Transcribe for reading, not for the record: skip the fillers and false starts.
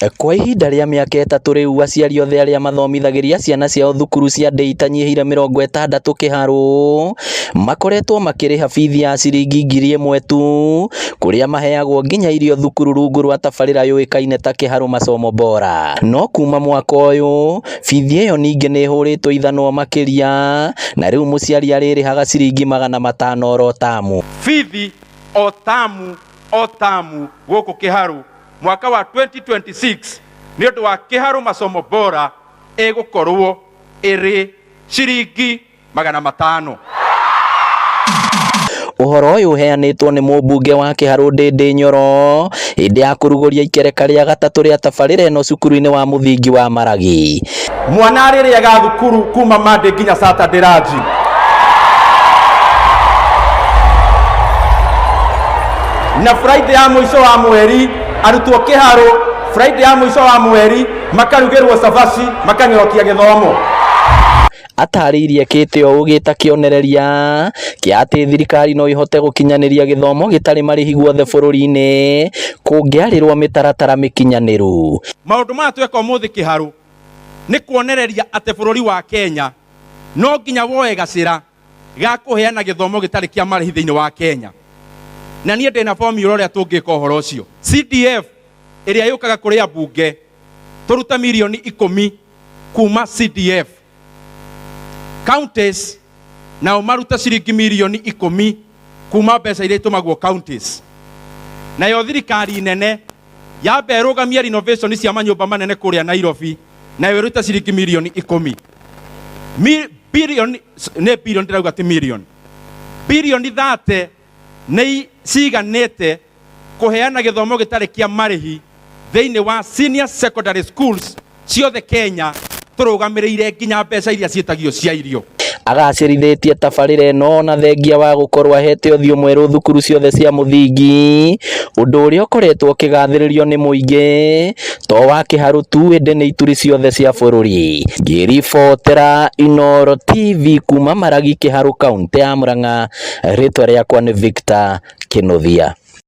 Kwa ihinda rĩa mĩaka 3 rĩu aciari othe arĩa mathomithagĩria ciana ciao thukuru cia ndĩ itanyihĩire 60 Kĩharũ makoretwo makĩrĩha bithi ya ciringi 1,000 tu kũrĩa maheagwo nginya irio thukuru rungu rwa tabarĩra yũĩkaine ta Kĩharũ Masomo Bora. No kuma mwaka ũyũ bithi ĩyo ningĩ nĩ ĩhũrĩtwo ithanwa makĩria na rĩu mũciari arĩrĩhaga ciringi 500 oro tamu. Bithi o tamu o tamu gũkũ Kĩharũ mwaka wa 2026 nĩ ũndũ wa Kĩharũ Masomo Bora ĩgũkorwo ĩrĩ ciringi 500. Ũhoro ũyũ ũheanĩtwo nĩ mũmbunge wa Kĩharũ Ndĩndĩ Nyoro hĩndĩ ya kũrugũria ikereka rĩa gatatũ rĩa tabarĩra ĩno cukuru-inĩ wa mũthingi wa Maragi. Mwana arĩrĩaga thukuru kuma Monday nginya Saturday ranji. Na Friday ya mũico wa mweri arutwo Kĩharũ, Friday ya mũico wa mweri makarugĩrwo cabaci makanyorokia gĩthomo. Atarĩirie kĩte ũũ gĩta kĩonereria kĩa atĩ thirikari no ĩhote gũkinyanĩria gĩthomo gĩtarĩ marĩhi guothe bũrũri-inĩ kũngĩarĩrwo mĩtaratara mĩkinyanĩru. Maũndũ maya tweka ũmũthĩ Kĩharũ nĩ kuonereria atĩ bũrũri wa Kenya no nginya woe gacĩra ga kũheana gĩthomo gĩtarĩ kĩa marĩhi thĩinĩ wa Kenya. Na niĩ ndĩna formula ũrĩa tũngĩka ũhoro ũcio. CDF ĩrĩa yũkaga kũrĩ ambunge tũrute mirioni 10 kuma CDF. Counties nao marute ciringi mirioni 10 kuma mbeca iria itũmagwo counties. Nayo thirikari nene yambe ĩrũgamie renovation cia manyũmba manene kũrĩa Nairobi nayo ĩrute ciringi mirioni 10. Bilioni nĩ bilioni ndĩrauga ti mirioni. Bilioni 30 nĩ ciganĩte kũheana gĩthomo gĩtarĩ kĩa marĩhi thĩinĩ wa senior secondary schools ciothe Kenya tũrũgamĩrĩire nginya mbeca iria ciĩtagio cia irio. Agacĩrithĩtie tabarĩra ĩno na thengia wa gũkorwo ahete ũthiũ mwerũ thukuru ciothe cia mũthingi ũndũ ũrĩa ũkoretwo ũkĩgathĩrĩrio nĩ mũingĩ to wa Kĩharũ tu ĩndĩ nĩ ituri ciothe cia bũrũri. Ngĩribotera Inooro TV kuma Maragi Kĩharũ kaũntĩ ya Murang'a, rĩtwa rĩakwa nĩ Victor Kĩnuthia.